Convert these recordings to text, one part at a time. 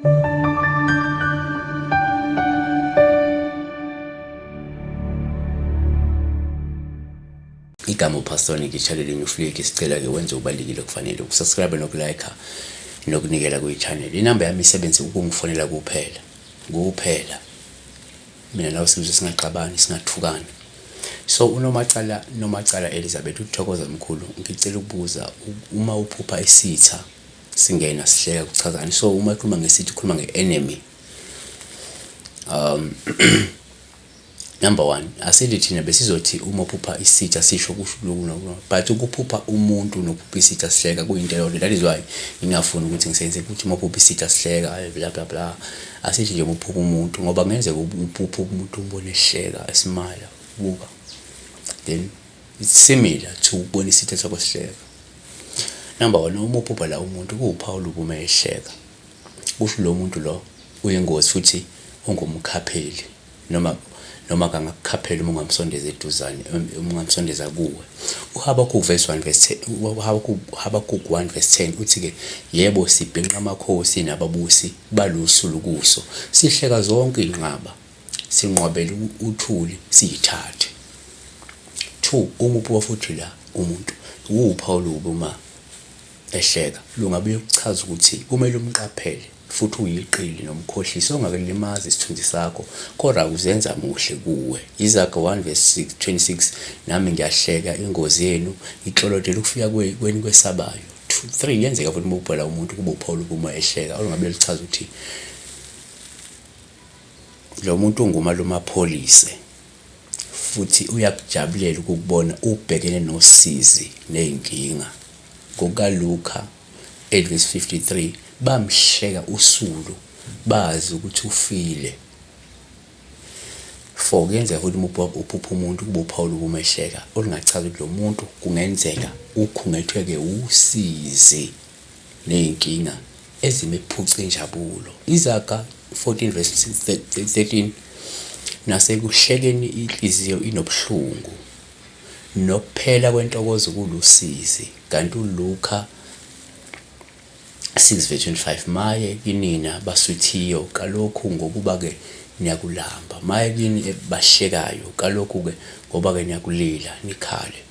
Igama uPastor Nicky Channel New sicela ke wenze ubalulekile kufanele ukusubscribe nokulike nokunikela kwi-channel. Inamba yami isebenze ukungifonela kuphela. Kuphela. Mina nawe sibuze singaxabani singathukani. So uNomacala Nomacala Elizabeth uthokoza mkhulu ngicela ukubuza uma uphupha isitha singena sihleka kuchazani so uma ekhuluma ngesitha ukhuluma nge-enemy um number one asithi thina besizothi uma uphupha isitha sisho kusho lokhu noku but ukuphupha umuntu nokuphupha isitha sihleka kuyinto eyodwa. That is why ngingafuni ukuthi ngisebenzise ukuthi uma uphupha isitha sihleka bla bla bla. Asithi nje uma uphupha umuntu ngoba kungenzeka uphuphe umuntu umbone ehleka esimala buka then it's similar to ukubona isitha sakho sihleka. Number one, uma uphupha la umuntu kuwuphawu olubi uma ehleka kusho lo muntu lo uyingozi futhi ungumkhapheli noma noma kangakukhaphela uma ungamsondeza eduzane uma ungamsondeza kuwe. UHabakuk verse 1 verse 10 uHabakuk 1 verse 10 uthi ke yebo sibhinqa amakhosi nababusi balusulu kuso sihleka zonke inqaba sinqwabele uthuli siyithathe. 2 uma uphupha futhi la umuntu kuwuphawu olubi uma ehleka lungabuye kuchaze ukuthi kumele umqaphele futhi uyiqili nomkhohlisi ongakulimaza isithunzi sakho kodwa uzenza muhle kuwe. Izaga 1 verse 26 nami ngiyahleka ingozi yenu ngiklolodela ukufika kwenu kwesabayo. 2 3 kuyenzeka futhi uma ubhala umuntu kube uphawu olubi uma ehleka olungabe luchaza ukuthi lo muntu ungumalume apholise futhi uyakujabulela ukukubona ubhekene nosizi nezinkinga. NgokukaLuka 8 verse 53 bamhleka usulu bazi ukuthi ufile. 4 kuyenzeka futhi uma uphupha umuntu kube uphawu olubi ehleka olungachaza ukuthi lo muntu kungenzeka ukhungethwe-ke usizi ney'nkinga ezimephuca injabulo. Izaga 14 verse 13 nasekuhlekeni inhliziyo inobuhlungu nokuphela kwentokozo kulusizi kanti uLuka 6 verse 25 maye kinina basuthiyo kalokhu ngokuba-ke niyakulamba maye kini bahlekayo kalokhu-ke ngoba-ke niyakulila nikhale.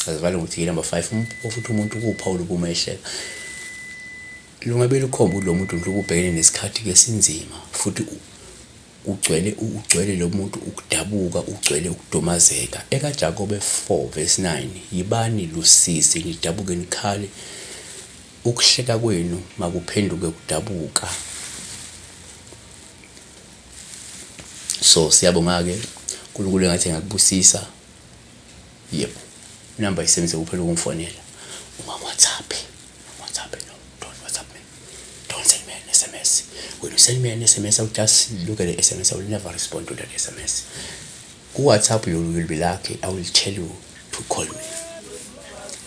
Azivale ngokuthi number 5 futhi umuntu kuwuphawu lokuma ehleka lungabe lukhomba ukuthi lo muntu mhlawumbe ubhekene nesikhathi ke sinzima futhi ugcwele ugcwele lo muntu ukudabuka ugcwele ukudumazeka. EkaJakobe 4 verse 9 yibani lusizi nidabuke nikhale ukuhleka kwenu makuphenduke kudabuka. So siyabonga-ke uNkulunkulu engathi engakubusisa. Yebo, inamba isebenze kuphela ukungifonela. Unga-WhatsApp, WhatsApp no, don't WhatsApp me. Don't send me an SMS. When you send me an SMS, I will just look at the SMS. I will never respond to that SMS. Ku-WhatsApp, you will be lucky. I will tell you to call me,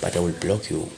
but I will block you.